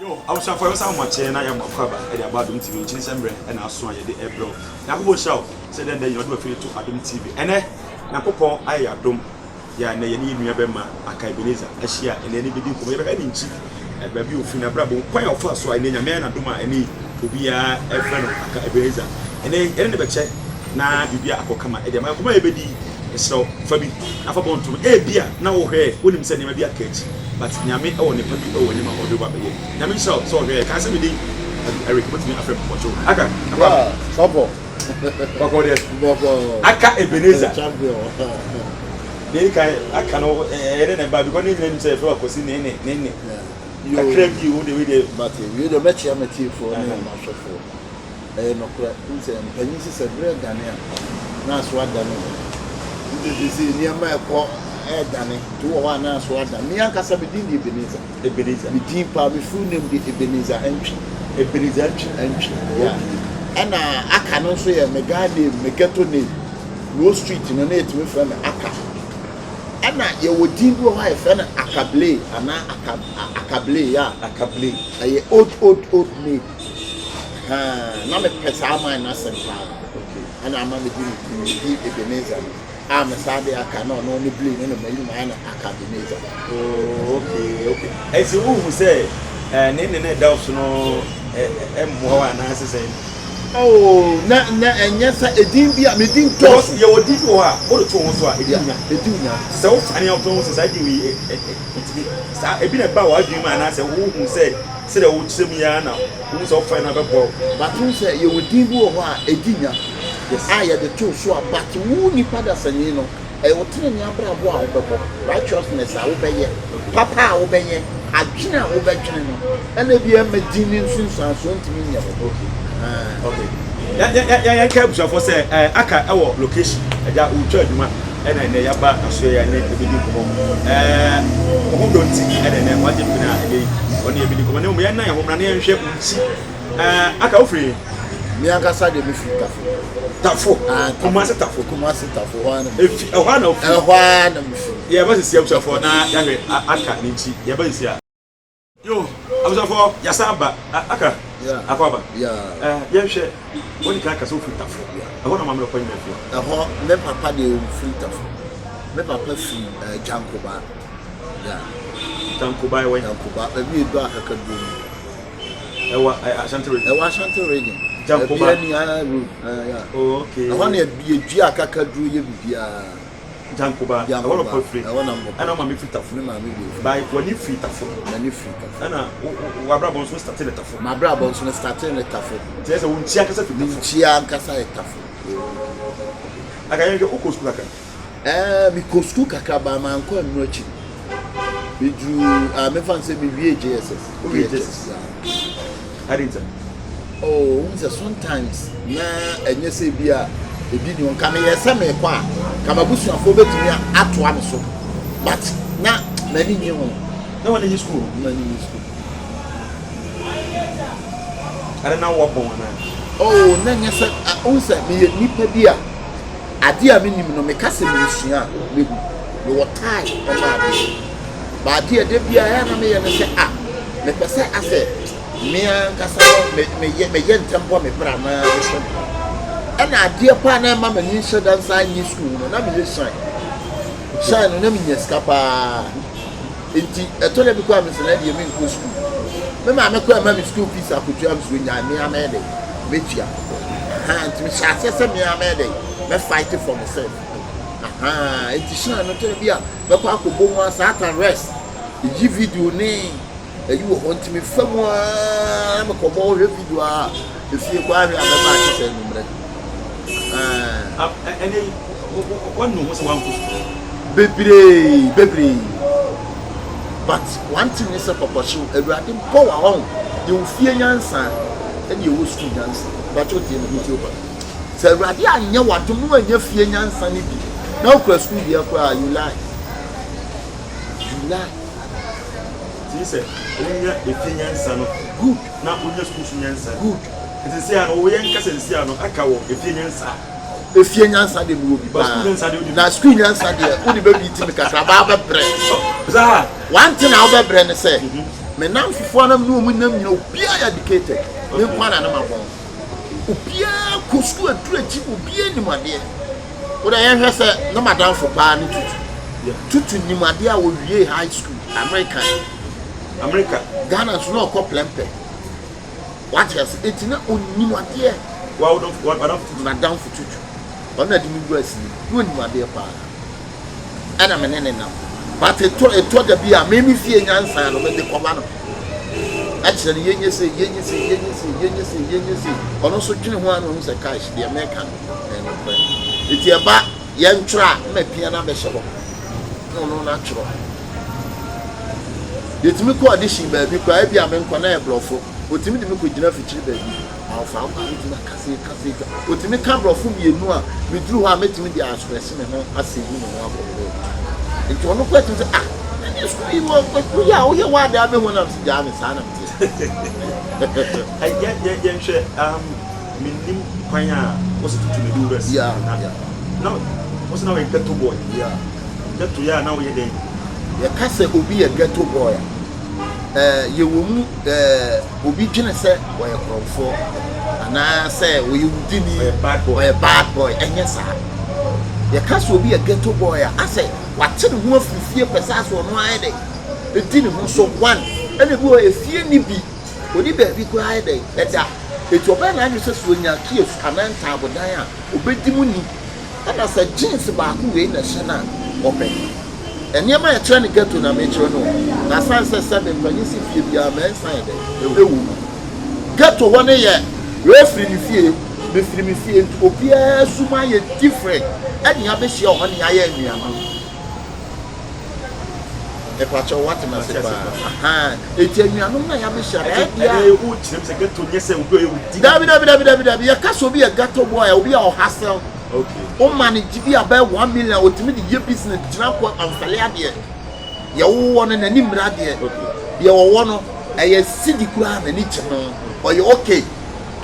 Yo, abusuafo yɛbɛsan mo akyɛ na yɛn akɔ aba ɛde aba Adom TV nkyini sɛ mmerɛ ɛna aso a yɛde ɛbrɛ wo. Nyankopɔn nhyira wo sɛ dɛn dɛn nyina ɔde wafiri to Adom TV. Ɛnɛ Nyankopɔn ayɛ yɛ adom yɛ a ɛnɛ yɛne yɛn nua bɛma Aka Ebenezer ahyia a ɛnɛ yɛne bɛdi nkɔmmɔ. Yɛbɛhwɛ ne nkyi, baabi a ɔfiri, n'abrabɔ mu, kwan a ɔfaa so a ɛnɛ Nyame ayɛ n'adom a ɛnɛ yi obiara ɛfrɛ no Aka Ebenezer. Ɛnɛ yɛne no bɛkyɛ na biribiara akɔ kama ɛde ama. Nkɔmmɔ a yɛbɛdi yi, mesrɛ wo fa bi na fa bɔ ntom. Ebia na wohwɛɛ, wonim sɛ nneɛma bi aka akyi, but Nyame wɔ nnepa bi wɔ w'anim a ɔde wo ba bɛyɛ. Nyame nhyira wo sɛ ɔhwɛɛ. Kae sɛ me din Adu Eric, wobɛtumi afrɛ me Pɔkyew. Aka, akɔ aba. Sɔfo. Bɔkɔ deɛ. Bɔkɔ. Aka Ebenezer. Champion. Deɛ ɛdi kan aka no ɛyɛ dɛ na ɛba because ne nyina nim sɛ yɛfrɛ wo Akwasi ne ne ne ne. Kakra bi wo deɛ wei deɛ. Mate, wei deɛ mɛkyea m'atiefoɔ ne m'ahwɛfoɔ. Ɛyɛ nokorɛ, wohu sɛ mpanyin se sɛ berɛ dane a, na aso adane o. Nti seesei nneɛma ɛkɔ ɛredane, nti wowɔ hɔ a na aso adane. Me ankasa me din de Ebenezer. Ebenezer. Me din paa, me full name de Ebenezer Antwi. Ebenezer Antwi. Antwi, yeah. Ɛna Aka no nso yɛ me guy name, me ghetto name. Low street no na yɛtumi frɛ me Aka. Ɛna yɛwɔ din bi wɔ hɔ a yɛfrɛ no Akable anaa Aka, Akable, yeah. Akable. Ɛyɛ old old old name. Ahaa, na mepɛ saa man no asɛm paa. Ɛna ama mede me din, me din Ebenezer no, a mesan de aka na ɔno ne Blee no na mayi no mayɛ no Aka Ebenezer. Oh, okay, okay. Ɛnti wohu sɛ eh, ne nne na ɛda wo so no mmoa wo anaasɛ sɛn? Oh, na na ɛnyɛ sɛ edin bi a me din Because dɔɔso. yɛwɔ din bi wɔ hɔ a wode to wo ho so a, ɛdi wo nya. Yeah, ɛdi wo nya. Sɛ wofa ne a wotɔ ho sɛ saa din wei ɛtumi saa ebi na ɛba w'adwene mu anaasɛ wohu sɛ Sɛdeɛ wokyerɛ mu yi ara na wohu sɛ wofae no a ɛbɛboa wo. But wohu sɛ yɛwɔ din bi wɔ hɔ a ɛdi nya a yɛde to so a but wo nipa dasani no ɛyɛ wo tenenee abrabɔ a wobɛbɔ, righteousness a wobɛyɛ, papa a wobɛyɛ, adwene a wobɛdwene no ɛna ebi ɛmma din no nsunsuansoɔ ntumi nyɛ hɔ. Okay. Okay. Yɛnka abusuafoɔ sɛ aka ɛwɔ location agya wotwa adwuma ɛna ɛnɛ yaba asoɛ yɛ ne ɛbɛdi nkɔmmɔ ɛɛ ɔho dɔ nti ɛna ɛnɛ wagye pene a ɛnɛ yi ɔne ɛbɛdi nkɔmmɔ ne mmom yɛnna yɛn ho mmra na yɛnhwɛ wo nkyi ɛɛ aka wofiri Me ankasa deɛ mefiri Tafo. Tafo? Ah, Kumasi Tafo. Kumasi Tafo hɔ ara na mefiri. Ɛhɔ ara na wofiri? Ɛhɔ ara na mefiri. Yɛba sisi abusuafoɔ na yɛahwɛ aka ne nkyi yɛba sisi a. Yo, abusuafoɔ yɛasan aba aka akɔ aba. Yɛnhwɛ wodi kan ka sɛ wofiri Tafo. Ɛhɔ na maame na papa nyinaa firi. Ɛhɔ me papa deɛ ɔmfiri Tafo. Me papa firi uh, Gyankoba. Yeah. Gyankoba ɛwɔ yi. Gyankoba baabi edu akakaduro mu. Ɛwɔ Ashanti region. Ɛwɔ Ashanti region. Gyankoba. Ɛbi ani road. Yeah. Oh, okay. Ɛhɔ na yɛdua akakaduro yɛ biribiara. Gyankoba, ɛhɔ na ɔpapa firi. Ɛhɔ na mpapa. Ɛna ɔmaame firi Tafo. Me maame deɛ ofiri. By w'ani firi Tafo. M'ani firi Tafo. Ɛna w'abrabɔ nso startee ne Tafo. M'abrabɔ nso no startee ne Tafo. Nti ɛsɛ wo nkyi ankasa firi Tafo. Me nkyi ankasa yɛ Tafo. Aka yɛn hwɛ wokɔ sukuu kakra. Ɛɛ mekɔ sukuu kakra baa mankɔ annuru akyiri. Meduru ah mefa no sɛ mewie JSS. Wowie JSS. Yeah. Adi nti. Oh, wohu sɛ sometimes na ɛnyɛ sɛ bi a ebi ni nka meyɛ sɛ mekɔ a ka m'abusuafoɔ bɛtumi atoa me so but na m'ani nye ho. Na w'ani nye sukuu? M'ani nye sukuu. Ɛna na wɔbɔn anaa? Oh, na nyɛ sɛ wohu sɛ meyɛ nipa bi a adeɛ a menim no meka sɛ meresua a mehu mewɔ tae ɛma adeɛ but adeɛ da biara ɛyɛ a na meyɛ no sɛ ah mepɛ sɛ asɛ Me ankasa no, me, meyɛ, meyɛ ntɛm bɔ me bra na mehwɛ me ho. Ɛna adeɛ paa na ɛma m'ani nhyɛ da nsa nye sukuu no, na meyɛ shine. Shine no, na menya sika paa. Nti, ɛtɔ da bi koraa mesɛ na deɛ menkɔ sukuu. Me maame koraa ma me sukuu fees akotua me so nyaa me ara mɛyɛ dɛ, mɛtua. Ahaa, nti mehyɛ aseɛ sɛ me ara mɛyɛ dɛ, mɛ fight for myself. Ahaa, nti shine no tɔ da bi a mɛkɔ akɔbɔ mu a saa tan rest, yi video ne Eyi wɔ hɔ nti mefa mu ara mekɔbɔ hwɛ video a efie kɔ ahwɛ a mɛba akyɛ sɛ anwummerɛ. Ɛnɛ yi wɔnu ho sɛ wankɔ sukuu. Bebree bebree but one thing ne sɛ pɔpɔhyew awurade bɔ wa hɔn yɛwɔ fie nyansa ɛne yɛwɔ sukuu nyansa bàtɛ otie me ntie opa sɛ awurade anyɛ wadom no anyɛ fie nyansa ne bi na okura sukuu deɛ koraa you lie you lie. Nti sɛ wonya efie nyansa no good na wonya sukuu so nyansa good. Nti sisi ano wo yɛn kasa sisi ano aka wɔ efie nyansa. Efie nyansa deɛ mewɔ bi paa. Na sukuu nyansa deɛ wode bɛ bi ti mi kakra baa bɛ brɛ. Saa. One thing a wobɛbrɛ ne sɛ, me nnamfofoɔ a na me ne wɔn nam nyina obiara yɛ educated, me nko ara na na mabɔn. Obiara kɔ sukuu aduru akyi, obiara nim adeɛ. Wo deɛ yɛnhwɛ sɛ na m'adamfo paa ne Tutu. Tutu nim adeɛ a ɔwiee high school, American. America. Ghana nso na ɔkɔ Prempeh. Wate ase? Enti na ɔnim adeɛ. Wa w'adamfo Tutu? M'adamfo Tutu. Ɔno na ɛde me wuraa sini mu. Na ɔnim adeɛ paa. Ɛna me ne ne nam. But ɛtɔ ɛtɔ da bi a me me fie nyansa no mede kɔma no. Ɛkyerɛ no yɛnyɛ sei, yɛnyɛ sei, yɛnyɛ sei, yɛnyɛ sei, yɛnyɛ sei. Ɔno nso dwene ho a na ɔhu sɛ cash deɛ meka no ɛyɛ nokorɛ. Enti ɛba yɛntwerɛ a na mapia no abɛhyɛ hɔ na ɔno no atwerɛ. Yɛtumi kɔ audition baabi koraa ebi a menkɔ na ɛyɛ borɔfo. Ɔtumi de me kɔgyina afikyiri baabi. Ɔfa wo a wotumi aka sei ka sei ka. Otumi ka borɔfo mmienu a meduru hɔ a mɛtumi de asprɛse me ho asɛyi me ho akɔ me baabi. Nti ɔno koraa tumi sɛ ah ɛne sukuu yi wɔ woyɛ a woyɛ w'ade abɛhu nam sɛ gyaa me saa na meteɛ. Yɛnhwɛ mennim kwan a wɔsi tutu na de wura si na na wɔsi na wɔyɛ ghetto boy. Ghetto yɛ a na wɔyɛ dɛn? Yɛka sɛ obi yɛ ghetto boy a yɛwɔ mu obi dwene sɛ ɔyɛ korɔmfoɔ anaasɛ ɔyɛ wudini, ɔyɛ bad boy. Ɛnyɛ saa. Yɛka sɛ obi yɛ ghetto boy a, asɛ wate ne ho afiri fie pɛ sɛ asɛ ɔno ayɛ dɛ ɛdi ne ho so one. Ɛna ebi wɔ efie ni bi, ɔni baabi koraa ayɛ dɛ ɛda. Eti ɔbɛyɛ n'adwene sɛ sɛ ɔnya kiosk anaa ntaabodan a, ɔbɛdi mu ni. Ɛna sɛ jeans baako wei na ɛhyɛ no a, ɔpɛ. Nneɛma a ɛkyerɛ no ghetto na mekyerɛ no o. Na asan sɛ sɛbe mpanyin si fie biara mɛnsa yɛ dɛ ɛwɔ mu. Ghetto hɔ no yɛ wei firi ne fie, me firi me fie nti obiara su mu ayɛ different ɛne abɛhyia wɔ hɔ ne ayɛ anuanom. Mepakyɛw wate m'ase paa. Ahaa eti anuanom na yɛabɛhyia no ɛyɛ dea. Ɛyɛ wo kyerɛ mu sɛ ghetto nyɛ sɛ obi a ɔyɛ wudi. Dabi dabi dabi dabi dabi yɛka sɛ obi yɛ ghetto boy a obi a ɔhasel. Woma no gye bi a bɛyɛ 1 million otumi de yɛ business gyina kɔ ɔmfɛle adeɛ. Deɛ wowɔ no n'ani mmira adeɛ. Deɛ ɔwɔ no ɛyɛ sidi koraa n'ani gye ho. Ɔyɛ okay.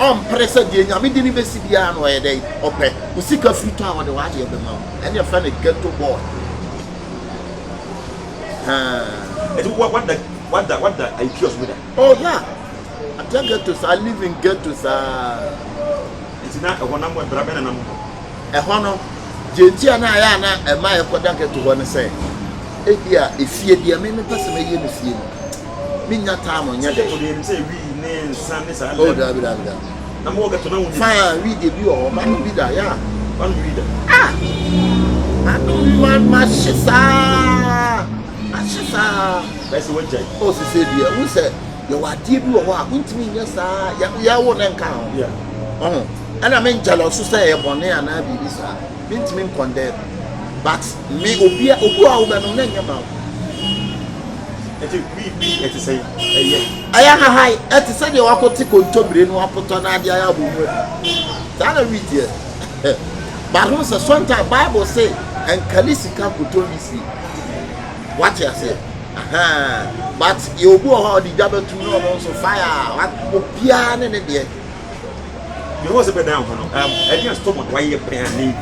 Ɔmpere sɛ deɛ Nyame de no bɛsi biara no ɔyɛ dɛn? Ɔpɛ. Wo sika firi tɔ a ɔde w'adeɛ bɛma wo. Ɛne yɛfrɛ no ghetto boy. Haa. Ɛti wada wada wada ayi kiosk mu da? Oh yeah. Atra ghetto saa, live in ghetto saa. Nti na ɛhɔ na mo bra bɛn na na mo bɔ? Ɛhɔ no, deɛ nti a na ayɛ a na ɛma yɛkɔda ghetto hɔ ne sɛ, ebia efie deɛ me mepɛ sɛ mɛyɛ no fie no, mennya time nyɛ dɛ. Ghetto deɛ yɛnim sɛ wii ne nsa ne saa. Oh dabi dabi dabi. Na mo wɔ ghetto na wo nim? Fine, wii deɛ bi wɔ hɔ, manom bi da, yeah. Wanom wii da? Ah! Manom wi ma mahye saa, mahye saa. Bɛyɛ sɛ wagyae. Oh sese deɛ, wohu sɛ yɛwɔ adeɛ bi wɔ hɔ a wontumi nyɛ saa yɛwo ne nka ho ɔho ɛna mengyala so sɛ ɛyɛ bɔne anaa biribi saa mentumi nkɔndɛm but me obi a obi a wobɛnom na ɛnyɛ ma wo. Ɛti wi wi ɛte sɛ ɛyɛ. Ɛyɛ hahae ɛte sɛ deɛ wakɔte kontommire no apotɔ na adeɛ ayɛ abɔ mu adi saa na wi teɛ but ho sɛ sometimes Bible se ɛnkali sika nkotɔ wisie wate aseɛ. Ahaa but yɛ obi wɔ hɔ a ɔde gya bɛtum na ɔno nso fire what obiara ne ne deɛ. Yehowa sɛ bɛdan ho no ɛdeɛ stubborn wayɛ pɛn ane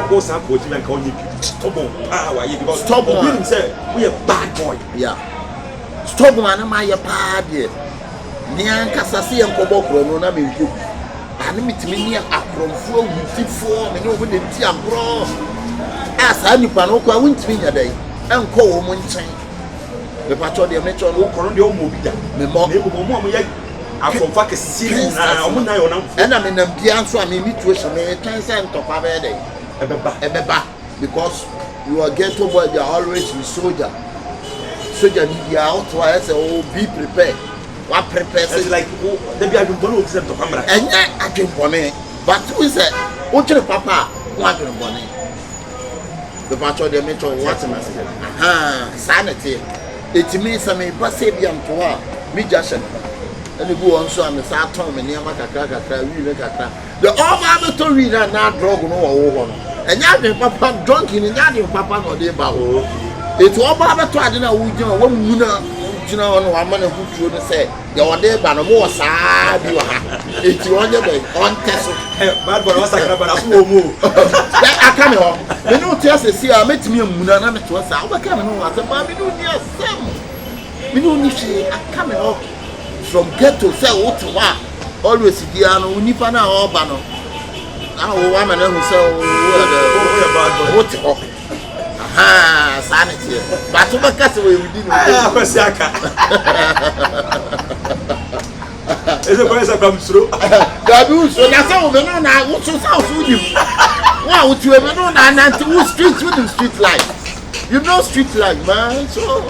ɔkɔ saa kɔ akyiri anka ɔnyɛ bi stubborn paa wayɛ because stubborn obi nim sɛ woyɛ bad boy. Yeah stubborn ane ma yɛ paa deɛ me ankasa sɛ yɛnkɔbɔ korɔ no na menkɔ bi ane metumi ne akorɔmfoɔ awudifoɔ me ne wɔn na ɛdi agorɔ a saa nipa no wokɔ a wontumi nya dɛn nkɔ wɔn nkyɛn. Mepakyɛw deɛ mekyɛw no. Wokɔ no deɛ ɔmmɔ obi da. Memmɔ. Na mmom wɔn a wɔyɛ akorɔmfo akɛseɛ nyinaa, wɔn nyinaa yɛ wɔn nnamfoɔ. Ɛna menam biara nso a me me tuo hyɛ me metwɛn sɛ ntɔkwa bɛyɛ dɛn. Ɛbɛba. Ɛbɛba because you are ghetto boy you are always with soldier. Soldier ni biara wote hɔ a ɛsɛ wo be prepared. Wa prepare sɛ. Ɛti like wo dabi adwempɔne wɔ ti sɛ ntɔkwa mmra. Ɛnyɛ adwempɔne but wo sɛ wodwene papa a wo adwene bɔne. Mepakyɛw deɛ mekyɛw wo wate m'ase ahaa saa na ɛteɛ eti me sɛ meba sɛ ebi a mto hɔ a me gya hyɛ me ho ɛna ebi wɔ hɔ nso a me saa tɔn me nneɛma kakra kakra wii ne kakra deɛ ɔba abɛtɔ wii na na drug no wɔ wo hɔ no ɛnyɛ adwene papa drunk no ɛnyɛ adwene papa na ɔde ba wo eti ɔba abɛtɔ ade na wogyina hɔ wamuna wogyina hɔ na wama ne ho tuo no sɛ deɛ ɔde ba no mo wɔ saa bi wɔ ha. Eti ɔnyɛ dɛ ɔntɛ so. Bad boy wasakra but aso wɔ mu o. Dɛ aka me hɔ. Me ne wo te ase si a mɛtumi amuna na metoa saa. Wobɛka me ne wo asɛm baa me ne wo ni asɛm. Me ne wo ni hwee aka me hɔ. From ghetto sɛ wote hɔ a always biara no wo nipa no a ɔreba no na wo ama no ahu sɛ wo wote hɔ. Ahaa saa ne teɛ. Bato bɛka sɛ wɔyɛ wudi no. Akwasi aka. Ɛsɛ kwan sɛ kwan suro. Dabi wusuro na sɛ wo me no na woso sɛ woso wonim. Wo a wotu me no na nante wo street wonim street life. You know street life man so.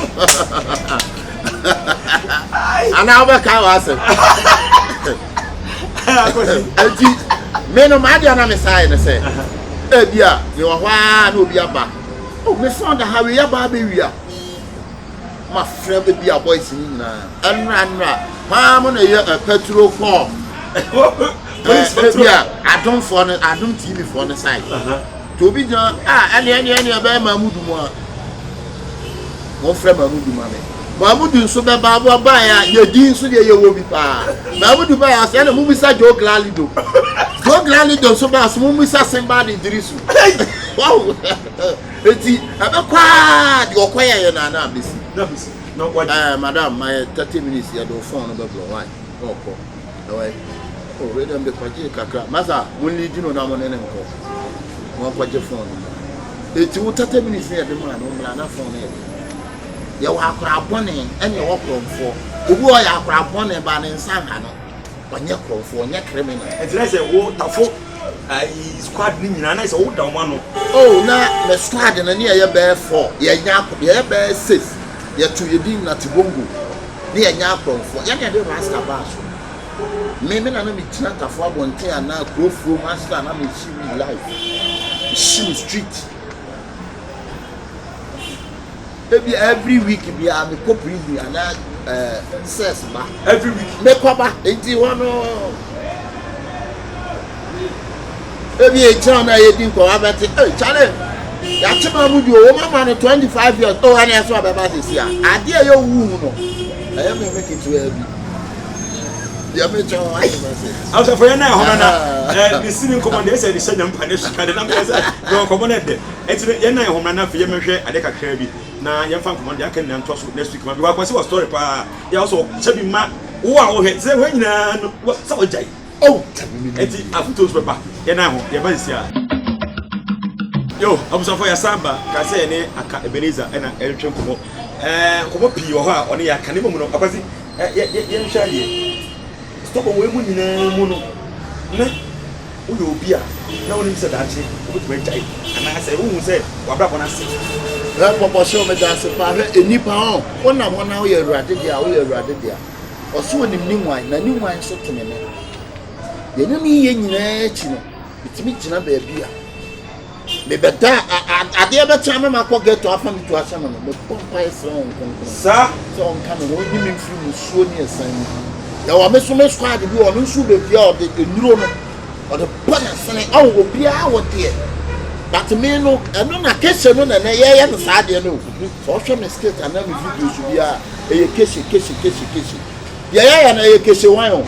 Ana wobɛka w'asɛm. Enti me no m'adeɛ na mesaeɛ ne sɛ ebi a mewɔ hɔ ara na obi aba. Oh me phone da ha wei aba abɛwia. Mafrɛ ebi a boys no nyinaa. Ɛnora nnora paa mo na ɛyɛ eh, petrol kɔɔ. Ebi a adomfoɔ no adom tv foɔ no side. Nti obi gyina a ɛne ɛne ɛne ɛbɛyɛ Mamudu mu a wɔfrɛ Mamudu ma me. Mamudu nso bɛba wɔbaeɛ a yɛdi nso deɛ yɛwɔ bi paa. Mamudu baeɛ a sɛ ɛna mumisa Joe Glalido. Joe Glalido nso baa so mumisa Simbad Idrisu. Wow. Eti ɛbɛkɔ a deɛ ɔkɔyɛeɛ no a na abɛsi. Eh, madam, mayɛ 30 minutes yɛde wo phone no bɛbrɛ why? Na ɔkɔ. Ɛwɔ Oh, wei deɛ mede kɔgyee kakra. Masa, mo leadi no na mo ne no nkɔ. Na ɔnkɔgye phone no mmra. Eti wo 30 minutes no yɛde maa no mmra na phone no yɛ de. Yɛwɔ akora bɔne ɛne yɛwɔ korɔmfoɔ. Obi wɔ yɛ akora bɔne ba ne nsa nha no. Ɔnyɛ korɔmfoɔ, ɔnyɛ criminal. Ɛnti na sɛ wo tafo ayi squad ne nyinaa na sɛ wo da wɔn ano. Oh, na me squad no ne yɛyɛ bɛyɛ four, yɛnya yɛyɛ bɛyɛ six, yɛto yɛ din Natibongo, ne yɛnyɛ akorɔmfoɔ. Yɛne yɛde rasta baa so. Me me na na megyina Tafo abɔnten anaa kuro fuom ase a na mehye weed life. Mehye me street. Ebi every week biara mekɔ prison anaa ɛɛ eh, cells ba. Every week. Mekɔ ba nti hɔ no ebi ekyir na yɛdi nkɔmɔ abɛte ee kyale yɛakye maa mu di o wɔn ama no 25 years o ɛna ɛso abɛba sisi a adeɛ yɛ owu hu no ɛyɛ mɛmɛ ketewa bi. Awusafo yɛn nan hɔ na ne sini nkɔmɔ deɛ sɛ de hyɛ nyampa ne sika de nam yɛ sɛ na nkɔmɔ no ɛdɛ ɛnti no yɛn nan hɔ na afei yɛmɛhwɛ ade kakra bi na yɛmfa nkɔmɔ deɛ aka nyinaa ntoa so next week ma bi wakɔ sɛ wɔ story paa yɛ ɔsɔ kyɛ bi ma wo a wohwɛ sɛ hɔ nyinaa no sɛ wɔgyae oh ɛnti afotuo nso bɛba yɛn nan ho yɛba sisi a yo abusafo yɛsan ba ka sɛ yɛne aka Ebenezer ɛna ɛretwe nkɔmɔ ɛɛ nkɔmɔ pii wɔ hɔ a ɔne yɛ aka ne mmom no akwasi Ɛ yɛ yɛ yɛnhwɛ adeɛ. Stubborn wei mu nyinaa mu no, na woyɛ obi a na wonim sɛ daakye wobɛtumi agyae anaasɛ wohu sɛ w'abrabɔ no ase. Hwɛ pɔpɔhyew meda ase paa hwɛ nnipa hɔ wonam hɔ na woyɛ awurade dea woyɛ awurade dea ɔso onim ne nwan na ne nwan nso te ne ne deɛ ne ne yɛ nyinaa akyi no metumi gyina baabi a Mebɛda a, adeɛ bɛkye ama makɔ ghetto afa me tu ahyɛ me no, mebɔ mpaeɛ srɛ Honhom Kronkron Saa. sɛ ɔnka me ho, ɔnyi me mfiri musuo ne asiane mu. Yɛwɔ me so me squad bi wɔ ɔno nso bɛpie a ɔde nnuro no, ɔde bɔ n'asene. Ɔho obiara wɔ deɛ. But me no, ɛno na kese no na ɛnɛ yɛyɛ no saa deɛ no o. Sɛ ɔhwɛ me skit anaa me videos biara, ɛyɛ kese, kese, kese, kese. Deɛ yɛyɛ no ɛyɛ kese wan o.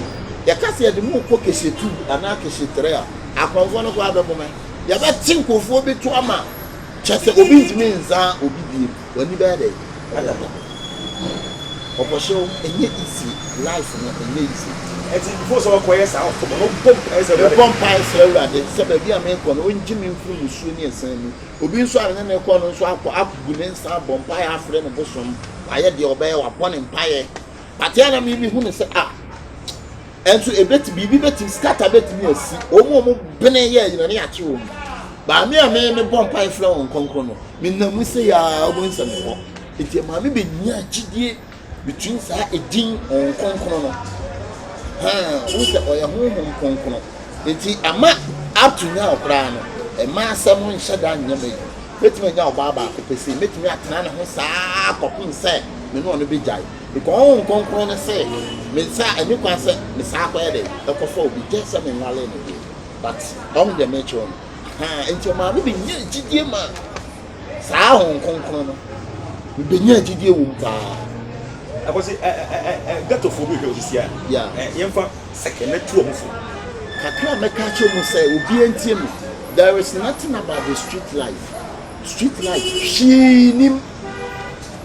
Yɛka sɛ yɛde mo rekɔ kese two anaa kese three a, akɔmfoɔ no koraa bɛbɔ me. Yɛbɛte nkurɔfoɔ bi to ama kyɛ sɛ obi ntumi nza obi biem w'ani bɛyɛ dɛ ɛbɛda ɔkɔhyew ɛnyɛ easy life no ɛnyɛ easy. Ɛti before sɛ ɔkɔyɛ saa ɔkɔbɔ no bɔ mpaeɛ sɛ awurade. Mebɔ mpaeɛ srɛ awurade sɛ baabi a merekɔ no ɔngye me mfiri musuo ne ɛsan mu obi nso a ne ne rekɔ no nso akɔ agu ne nsa abɔ mpaeɛ afrɛ ne bosom wayɛ deɛ ɔbɛyɛ wabɔ ne mpaeɛ but ɛna me mehu ne sɛ ah Ɛnso ebeti biribi betumi scatter betumi asi wɔn a wɔn bene yɛ nyina ne yɛakye wɔn mu. Maame a me me bɔ mpae frɛ wɔn kronkron no, me nam mu sɛ yaa wɔn nsɛm wɔ. Eti maame benya gyidie between saa edin wɔn kronkron no. Haa, wɔn sɛ ɔyɛ honhom kronkron. Eti ama up to now koraa no, ɛma asɛm nhyɛ da nyɛ me. Metumi anya ɔbaa baako pɛ sei, metumi atena ne ho saa kɔpem sɛ me ne ɔno begyae. Because Honhom Kronkron no se me nsa ɛni kwan sɛ me saa kɔyɛ dɛ ɛkɔfa obi gye sɛ me nwale no deɛ but ɔho deɛ mekyerɛ no ahaa nti ɔmaa me bɛnya gyidie ma saa Honhom Kronkron no me bɛnya gyidie wɔ mu paa. Akwasi, ɛ ɛ ɛ ɛ ghettofoɔ bi hwɛ wo sisi a, Yeah. ɛ yɛmfa sɛkɛ na tu wɔn fo. Kakra a mɛka akyerɛ mu sɛ obiara ntie me, there is nothing about the street life. Street life hwee nim.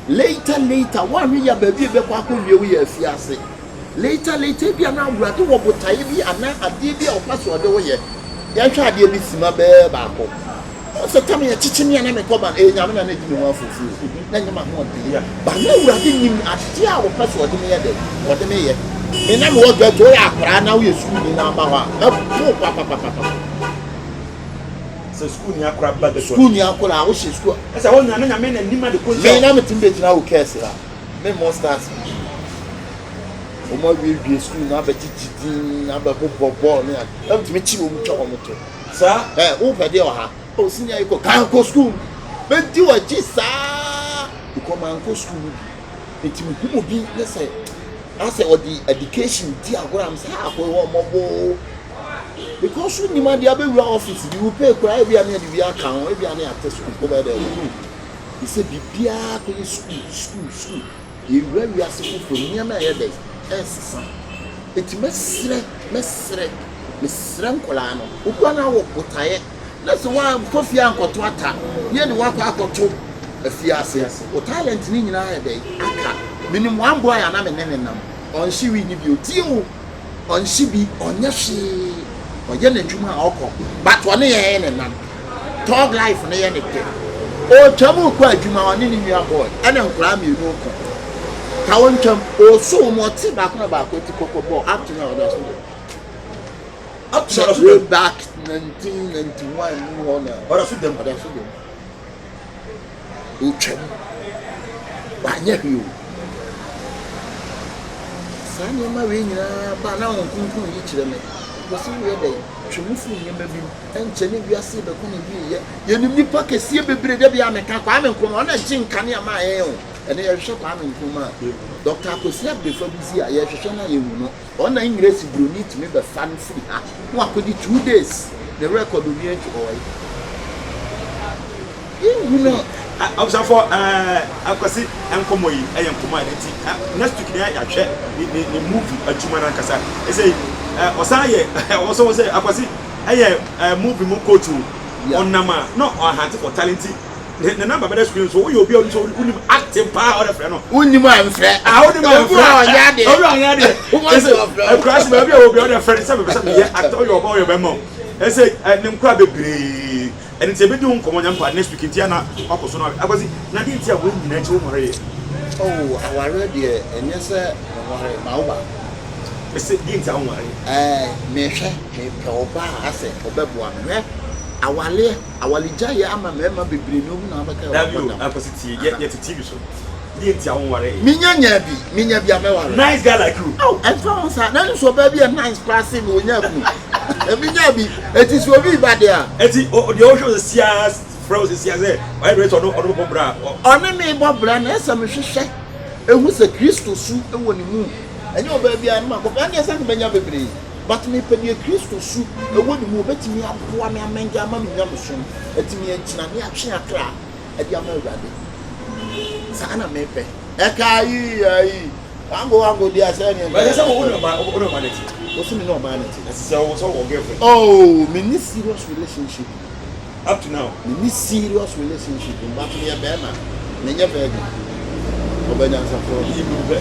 Later later woanhwɛ yie a baabi a ɛbɛkɔ akɔwie wo yɛ afiase. Later later ebia na Awurade wɔ botaeɛ bi anaa adeɛ bi a ɔpɛ sɛ ɔde wo yɛ. Yɛnhwɛ adeɛ bi sima bɛɛ baako. Wohu sɛ tam yɛkyekye me a na mekɔ ba no, ɛyɛ Nyame na na ɛdi me ho afofuo, na ɛnyɛ m'ahoɔden. Ba na Awurade nim adeɛ a ɔpɛ sɛ ɔde me yɛ dɛn, ɔde me yɛ. Me na mewɔ ghetto, woyɛ akwaraa na woyɛ sukuuni na aba hɔ a, mɛpo wo papapapapa. Sɛ sukuuni akora ba ghetto a. Sukuuni akora a, wohyɛ sukuu. Ɛsɛ hɔ nyinaa na Nyame na nim ade ko nti a. Me na metumi bɛgyina wo kɛɛse ha. Me mmɔ stars bi. Wɔn awiewie sukuu na abɛgyegye din abɛbobɔ bɔɔl ne ade. Na metumi kyi wɔn twa wɔn to. Saa. Ɛ wopɛ deɛ ɔha. O senior yi kɔ kan kɔ sukuu. Mɛdi w'akyi saa. Because mankɔ sukuu no bi. Nti mehu obi ne sɛ asɛ ɔde education di agorɔ am sɛ akɔ wɔ mmɔbɔ. Because wonim adeɛ abɛwura office bi wo pay koraa ebi a ne yɛde bi aka ho ebi a ne yɛate so wobɛyɛ dɛ. Te sɛ biribiara kɔyɛ sukuu, sukuu, sukuu. Yɛrewura wiase foforɔ mu, nneɛma ɛyɛ dɛn? Ɛresesa. Enti mɛsrɛ, mɛsrɛ, mesrɛ nkwadaa no, obi wɔ hɔ a wɔ botaeɛ, na sɛ woankɔ fie ankɔto ata, na yɛde wo akɔ akɔto afiase, wo talent no nyinaa ayɛ dɛn? Aka. Menim one boy a na me ne no nam, ɔnhye wii no bio. Tie o! Ɔnhye bi, ɔnyɛ hwee, ɔyɛ n'adwuma a ɔkɔ, but ɔne yɛn nenam. Thug life no yɛ ne dɛ. Ɔretwam rekɔ adwuma, ɔne ne nua boy ɛna nkwadaa mmienu reko. Ka ɔntwam, ɔreso wɔn, ɔte baako na baako ti kɔkɔ bɔɔ up to now ɔda so dɛ. Up to now ɔda so Way dɛm. back 1991 mu hɔ na Ɔda so dɛm. ɔda so dɛm. Ɔretwam, wanyɛ hwee o. Saa nneɛma wei nyinaa ba na wɔn kronkron yi kyerɛ me. Wɔsi woyɛ dɛn? Twe wo firi nneɛma bi mu. Ɛnkyɛ ne wiase rebɛkɔ n'awieeɛ. Yɛnim nnipa kɛseɛ bebree, da biara meka Kwame Nkrumah, ɔno na ɛgye nkanea maa yɛn o. Ɛnnɛ yɛhwehwɛ Kwame Nkrumah a, Dɔkta Akwasi Abrefa Busia, yɛhwehwɛ no a yɛnhu no. Ɔno na Engiresi buroni tumi bɛfa no firi ha na wakɔdi 2 days, ne record obiara nti ɔwɔ he? Yɛnhu no. Abusuafoɔ ɛɛ Akwasi nkɔmɔ yi ɛyɛ nkɔmɔ a ɛno nti next week na yɛahwɛ ne ne ne movie adwuma no ankasa. Ɛsɛ ɔsan yɛ ɔsɔ wɔ sɛ Akwasi ɛyɛ ɛɛ movie mu coach o. Ɔnam a na ɔahante for talent nti ne ne number bɛda screen so. Woyɛ obi a wonim sɛ wonim acting paa ɔde frɛ no. Wonim a mfrɛ. Ah wonim a Obi a mfrɛ. ɔnyɛ adeɛ. Obi a ɔnyɛ adeɛ. Wọ́n ti ɔfrɛ wo. Akura se baabi a wɔ bi ɔde frɛ no sɛ mepɛ sɛ meyɛ actor woyɛ ɔbaa woyɛ bɛrima o. Ɛsɛ ɛ ne nkura bebree. Ɛno nti yɛbɛdi ho nkɔmmɔ Nyankopɔn next week nti ana wakɔ so no Akwasi na deɛ nti a wei nyinaa akyi wonware yɛ? Oh awareɛ deɛ ɛnyɛ sɛ menware mawo baako. Mese deɛ nti a wonware yɛ? Ɛɛ mehwɛ mepɛ ɔbaa a asɛ ɔbɛboa me hwɛ awareɛ awaregyaeɛ ama mmarima bebree na ohu na abɛka yɛ Dabi wakɔ o dam. Akwasi tie yɛ yɛte TV so deɛ nti a wonware yɛ? Menya nyaa bi menya bi a mɛware. Nice guy like you. Aw ɛmfa ho saa na nso ɔbaa bi yɛ nice koraa sen me onya kunu. Menya bi eti sɛ obi ba deɛ a. Eti o deɛ ɔhwɛ wo sisi ara frɛ wo sisi ara sɛ ɔyɛ ready sɛ ɔno ɔno bɛbɔ bra a. Ɔne me bɔ bra na ɛsɛ mehwehwɛ ehu sɛ Kristo su wɔ ne mu. Ɛnyɛ ɔbaa biara no makɔpɛ ɛndeɛ sɛ anka mɛnya bebree but mepɛ deɛ Kristo su wɔ ne mu ɔbɛtumi aboa me amɛngye ama me nyamesom atumi agyina ne atwe akra de ama Awurade. Saa na mepɛ. Ɛka ayi ayi wango wango di asɛ ne nka. Ɛsɛ sɛ wo ne ɔbaa wo ne ɔbaa ne te. Wo se me ne ɔbaa ne te. Ɛsɛ sɛ wo sɛ wɔ girlfriend. Oh, me ni serious relationship. Up to now. Me ni serious relationship but me yɛ bɛrima. Me nyɛ virgin. Ɔbɛ nyansafo. Yi bi pɛ.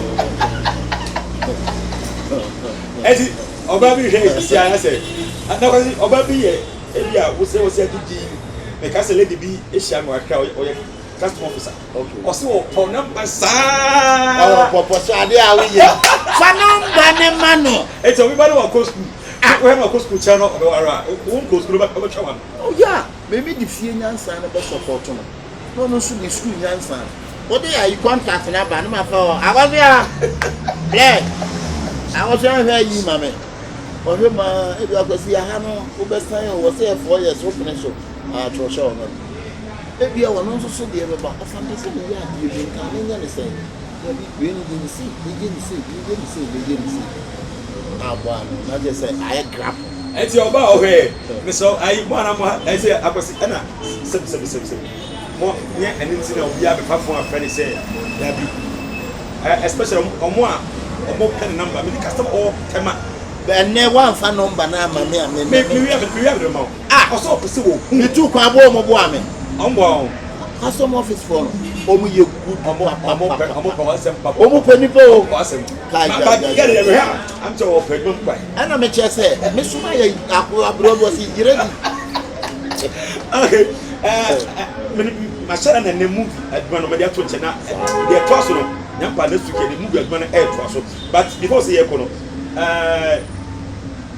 Ɛti ɔbaa bi hwɛ esisi ayɛ sɛ na kwasi ɔbaa bi yɛ ebi a wosɛ wosɛ didi meka sɛ lady bi ehyia mi wakra ɔyɛ custom officer. Ɔse ɔpɛ namba saa. Ɔwɔ pɔpɔ so adeɛ a woyɛ. Fa namba ne ma no. Eti obi ba ne wakɔ sukuu. Ah wohɛ no wakɔ sukuu kyerɛ no ɔbɛware a wo nkɔ sukuu no ɔbɛtwa wa no. Oh yeah, me me de fie nyansa no bɛ support no. Na ɔno nso de sukuu nyansa. Wode ayi contact no aba no ma fa hɔ. Akɔsoa. Blɛ. Akɔsoa hwɛ ayi ma me. Ɔhwɛ ma ebi akwasi aha no wobɛsan o wɔ sɛ yɛ 4 years wopene so. Ah kyerɛ hyɛ ɔno. Ebia ɔno nso so deɛ bɛba, ɔfa mpɛ sɛ meyɛ adeɛ bi, nka menyɛ no sɛn? Dabi, wei no yɛ no sei, yɛyɛ no sei, yɛyɛ no sei, yɛyɛ no sei. Na aboa ano, na kyerɛ sɛ ayɛ grapple. Ɛnti ɔbaa hɔ hwɛɛ, mesrɛ wo, ayi, mo a na mo ha, ɛyɛ sɛ Akwasi, ɛna sɛbi sɛbi sɛbi sɛbi, mo nyɛ ɛno nti na obiara bɛfa phone afrɛ no sɛ, dabi. Especially ɔmo a ɔmo pɛ ne number. Me ni customer ɔwɔ Tema. Ɛnɛ wamfa number no ama me a me me me wia me wia me ma wo. Ah ɔsɛ ɔpɛ sɛ wɔ hu. Me tu kwan aboa ɔmo boa me. Ɔmo boa wo. Custom office foɔ no ɔmo yɛ good papa papa. Ɔmo pɛ wɔn asɛm papa. Ɔmo pɛ nipa o. Ɔmo pɛ asɛm. Kai jai jai. Gɛrɛ yɛ hwɛ a am sɛ ɔpɛ adwuma mu kwan. Ɛna me kyerɛ sɛ me so ma yɛ akoro aberewa bi ɔsi yere di. Okay ɛɛ me ma hyɛ na ne movie adwuma no mɛde ato nkyɛn na deɛ ɛtoa so no nyampa next week yɛ de movie adwuma no ɛɛtoa so but before sɛ yɛ kɔ no ɛɛ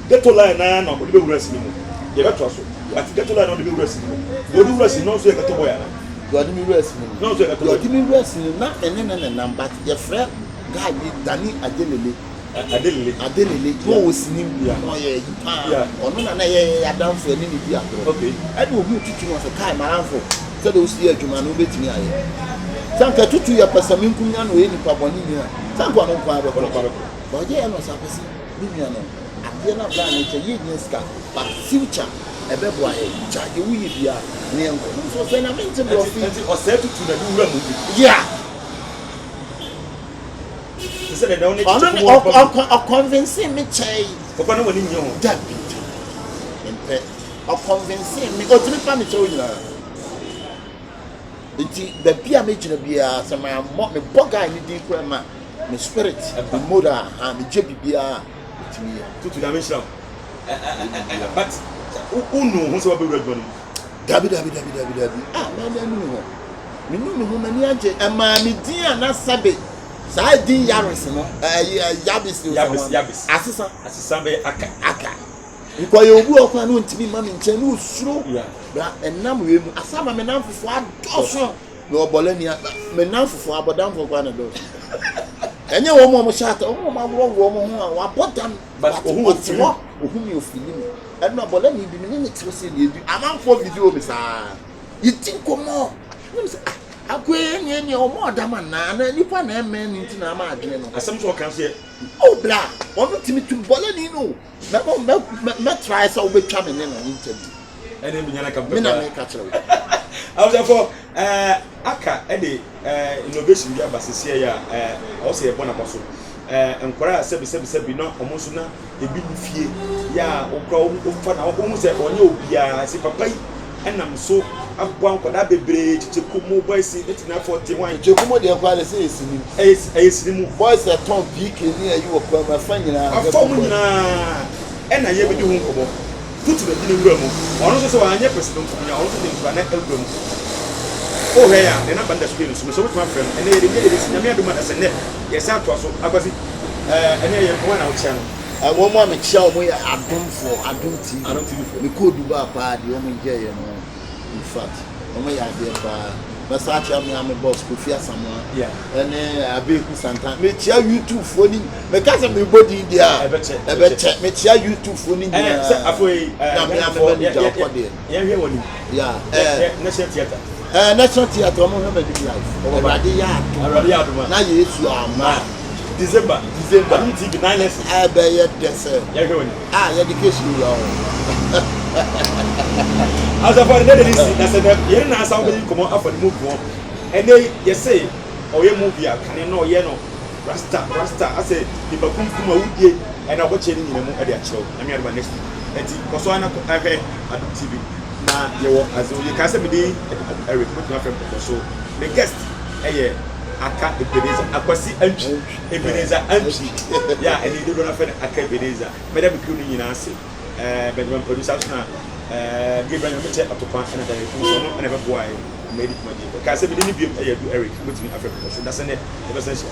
ghetto line naa na ɔde bɛwura sini mu yɛbɛtoa so but ghetto line na ɔde bɛwura sini mu deɛ ɔde wura sini no nso yɛ ghetto boy ana. Deɛ ɔde me wura sini mu. Na ɔnso yɛ ghetto boy. Deɛ ɔde me wura sini mu na me ne no nenam but yɛfrɛ guy bi Danny Adelele. Adelele. Adelele na ɔwɔ sini mu na ɔyɛ ayi paa ɔno na na ɛyɛ yɛn adamfo yɛne no di agorɔ. Okay. Ɛna ohuu Tutu no ɔsɛ kai m'adamfo sɛdeɛ wosi yɛ adwuma no wobɛtumi ayɛ. Sɛ anka Tutu yɛ pɛsɛmenkominya na ɔyɛ nipa bɔne ni a sɛ anka ɔno nko ara bɛkɔ. But ɔyɛɛ no ɔsɛ Akwasi me nua no adeɛ no abra ne nkyɛn yɛnnya sika but future ɛbɛboa yɛn gya deɛ woyɛ biara na yɛnkɔ. Na ɔsɛ ɔsɛ na mente borɔfo yi. Nti ɔsɛe Tutu na de wura mu bi. Yeah. Te sɛ deɛ ɔne Ɔno ne Kyekyekumu aba mu. ɔkɔnvinse me kyɛe. Papa no w'ani nnye ho. Dabi mempɛ. Ɔkɔnvinse me ɔtumi pa me kyɛw nyinaa. Nti baabi a megyina biara sɛ mammɔ mebɔ guy ne din koraa ma me spirit me moral ha megye biribiara a metumi yɛ. Tutu Nyame nhyira wo. But wonu wo ho sɛ wabɛwura adwuma no mu? Dabi dabi dabi dabi dabi ah mɛn anu me ho. Menu me ho m'ani agye ɛmaa me din a na sɛbe saa din Yaris no ɛɛ Yabis Yabis Yabis asesa asesa bɛyɛ aka aka nkɔyɛ obi wɔ kwan na ontumi mma me nkyɛn na osuro bra ɛnam wei mu asa ma me nam fofoɔ adɔɔso na ɔbɔlɛ ni me nam fofoɔ abɔdamfoɔ kwan na dɔɔso ɛnyɛ wɔn a wɔhyɛ ata wɔn a wɔaworɔworɔ wɔn ho a wɔabɔ dam but ohun ɔte hɔ ohun mi ofili mi ɛna ɔbɔlɛ ni bi mi ne ne te hɔ sɛ ne ebi amanfoɔ video mi saa. Yɛdi nkɔmmɔ. Na mesɛ, ah, akoe ɛneɛ neɛ ɔmɔ ɔdam anaa? Anaa nipa na ɛmmɛn no nti na ama adwene no. Asɛm nso ɔka nso yɛ. Oh bra, ɔno tumi tu bɔlɛni no. Mɛbɔ mɛ mɛ mɛ try sɛ wobɛtwa me ne no interview. Ɛne menya na ka Me na meka kyerɛ wo. Abusuafo, ɛɛ aka ɛde ɛɛ innovation bi aba sisi ɛyɛ a ɛɛ ɔwɔ sɛ yɛbɔ n'aba so. Ɛɛ nkwadaa a sɛbi sɛbi sɛbi na wɔn nso na ebi nni fie yɛ a wokura wofa na wohu sɛ ɔnyɛ obiara sɛ papa yi ɛnam so aboa nkwadaa bebree kyekyeku mu boys ne tena fɔ te hwan. Kyekyeku mu deɛ koraa de sɛ yɛ sini mu. Ɛyɛ ɛyɛ sini mu. Boys ɛtɔn PK ne ayi wɔ kwan mu ɛfa nyinaa. Afa wɔn nyinaa ɛna yɛbɛdi ho nkɔmɔ. Tutu bɛdi ne wura mu. Ɔno nso sɛ wanyɛ pɛsɛmenkominya ɔno nso de nkura na awura mu. Wohwɛ yɛ a ne number no da screen no so mesɛ wobɛtumi afrɛ no ɛnɛ yɛde wie yɛbɛsi Nyame adom a dasɛ nnɛ yɛsan atoa so Akwasi ɛɛ ɛnɛ yɛ hwan na wokyea no? Wɔn a mekyea wɔn yɛ Adomfoɔ, Adom TV. Adom TV foɔ. Mekɔɔ Dubai paa deɛ wɔn yɛeɛ no in fact wɔn yɛ adeɛ paa. Mɛsan akyea me ara me boss Kofi Asamoah Yeah. ɛne Abeku Santana. Mekyea YouTube foɔ no meka sɛ mebɔ din deɛ a Ɛbɛkyɛ, ɛbɛkyɛ. Mekyea YouTube foɔ no Ɛɛ nyinaa. sɛ afei ɛɛ Na me ara me Ghanafoɔ manager yɛ ɔkɔ deɛ. yɛnhwɛ wɔn anim. Yeah, Yɛ ɛɛ yɛ National Theatre. ɛɛ National Theatre wɔn hwɛ m'anim live. Awurade yɛ adom. Awurade yɛ adom a. Na Yesu amma. December. December. Adom TV 9 lessons. Ɛbɛyɛ dɛ sɛ. Yɛhwɛ w'anim. A yɛde case wura hɔ. Asafo ade dɛ de si na sɛ yɛne na asa wobɛdi nkɔmmɔ afa ne movie ho. Ɛnɛ yi yɛse ɔyɛ movie a kane na ɔyɛ no rasta rasta asɛ nipa kunkum a wodie ɛna ɔbɛkyɛ ne nyina mu de akyerɛ wo. Nyame adom a next week. Ɛnti kɔ so ara na hwɛ Adom TV na yɛwɔ adze oye. Kae sɛ me din de Adu Eric wobɛtumi afrɛ me kɔkɔ so. Me guest ɛyɛ Aka Ebenezer Akwasi Antwi Ebenezer Antwi yeah ɛne dodoɔ no afrɛ no Aka Ebenezer. Mɛda me crew no nyinaa ase ɛɛ Benjamin Padu saa nso na ɛɛ Gabriel Nyamekyɛ Atokwa ɛna Daniel Kumsi ɔno ɛna ɛbɛboa yɛ ma yɛdi dwumadie. Kae sɛ me din no biom ɛyɛ Adu Eric wobɛtumi afrɛ me kɔkɔ so. Dasɛ nnɛ yɛbɛsan ahyia.